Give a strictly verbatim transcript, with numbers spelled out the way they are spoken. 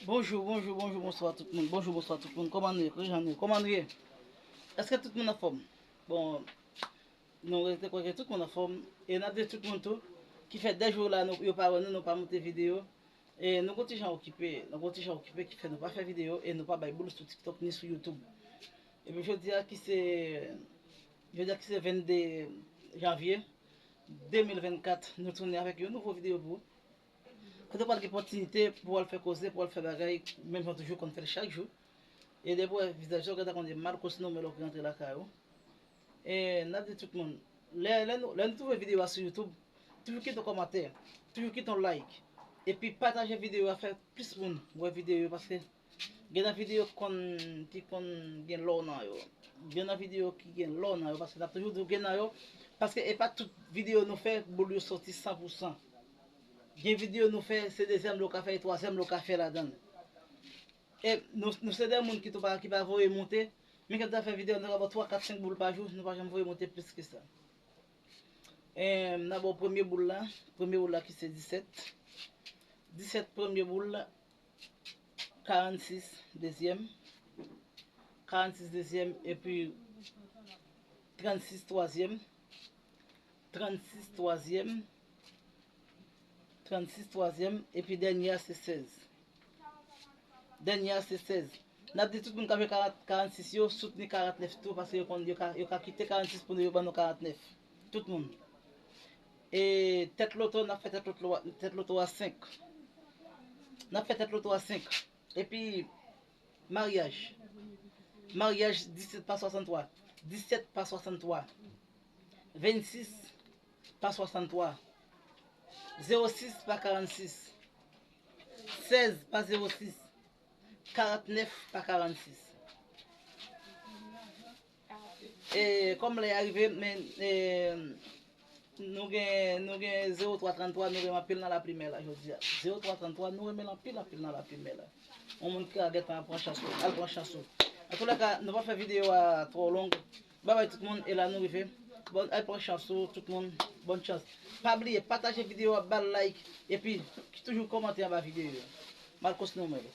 Bonjou, bonjou, bonjou, bonswa tout moun. Bonjou, bonswa tout moun. Kòman nou ye? Kijan nou ye? Kòman nou ye? Èske tout moun anfòm? Bon, nou rete kwè ke tout moun anfòm. E n ap di tout moun tou ki fè de jou la nou, yo pa wè nou, nou pa monte videyo. E nou gon ti jan okipe, nou gon ti jan okipe ki fè nou pa fè videyo e nou pa bay boul sou TikTok ni sou YouTube. Epi jodi a ki se, jodi a ki se vennde janvye de mil vennkat, nou tounen avèk yon nouvo videyo pou ou. Kote w pral gen opòtinite pou w al fè koze, pou w al fè bagay, menm jan toujou konn fè l chak jou. E depi w wè vizaj yo, gade konn gen Marcos Nomelo ki rantre lakay ou. E n ap di tout moun, lè, lè nou, lè nou twouve videyo a sou YouTube, toujou kite yon kòmantè, toujou kite yon like. Epi pataje videyo a, fè plis moun wè videyo yo, paske gen nan videyo konn, ki konn gen lò nan yo. Gen nan videyo ki gen lò nan yo, paske n ap toujou di w gen nan yo, paske e pa tout videyo nou fè, boul yo soti san pou san. Gen videyo nou fè, se dezyèm lè w ka fè, e twazyèm lè w ka fè ladan l. E nou, nou se de moun ki tou pa, ki pa voye monte, men kèk ta fè videyo, nou ka ba w twa, kat, senk boul pa jou, nou pa janm voye monte plis ke sa. E, n a ba w premye boul la, premye boul la ki se disèt. Disèt premye boul la, karannsis dezyèm, karannsis dezyèm, epi trannsis twazyèm, trannsis twazyèm, trannsis twazyèm, epi dènye a se sèz. Dènye a se sèz. N ap di tout moun k ap jwe karant, karannsis yo, soutni karantnèf tou, paske yo konn, yo ka, yo ka kite karannsis pou nou, yo ban nou karantnèf. Tout moun. E tèt loto, n ap fè tèt loto, tèt loto a senk. N ap fè tèt loto a senk. Epi, maryaj. Maryaj disèt pa swasanntwa. Disèt pa swasanntwa. Vennsis pa swasanntwa. Zewo sis pa karannsis. Sèz pa zewo sis. Karantnèf pa karannsis. E kòm lè a rive, men, e, nou gen, nou gen zewo twa tranntwa, nou renmen anpil nan laplimè la jodi a. Zewo twa tranntwa, nou renmen l anpil, anpil nan laplimè la. Yon moun ki ka gentan al pran chans ou, al pran chans ou. Antoulèka, nou pa fè videyo a twò long. Babay tout moun, e la nou rive. Bon, al pran chans ou, tout moun, bòn chans. Pa bliye, pataje videyo a, ba l like, epi toujou kòmante anba videyo yo. Marcos Nomelo.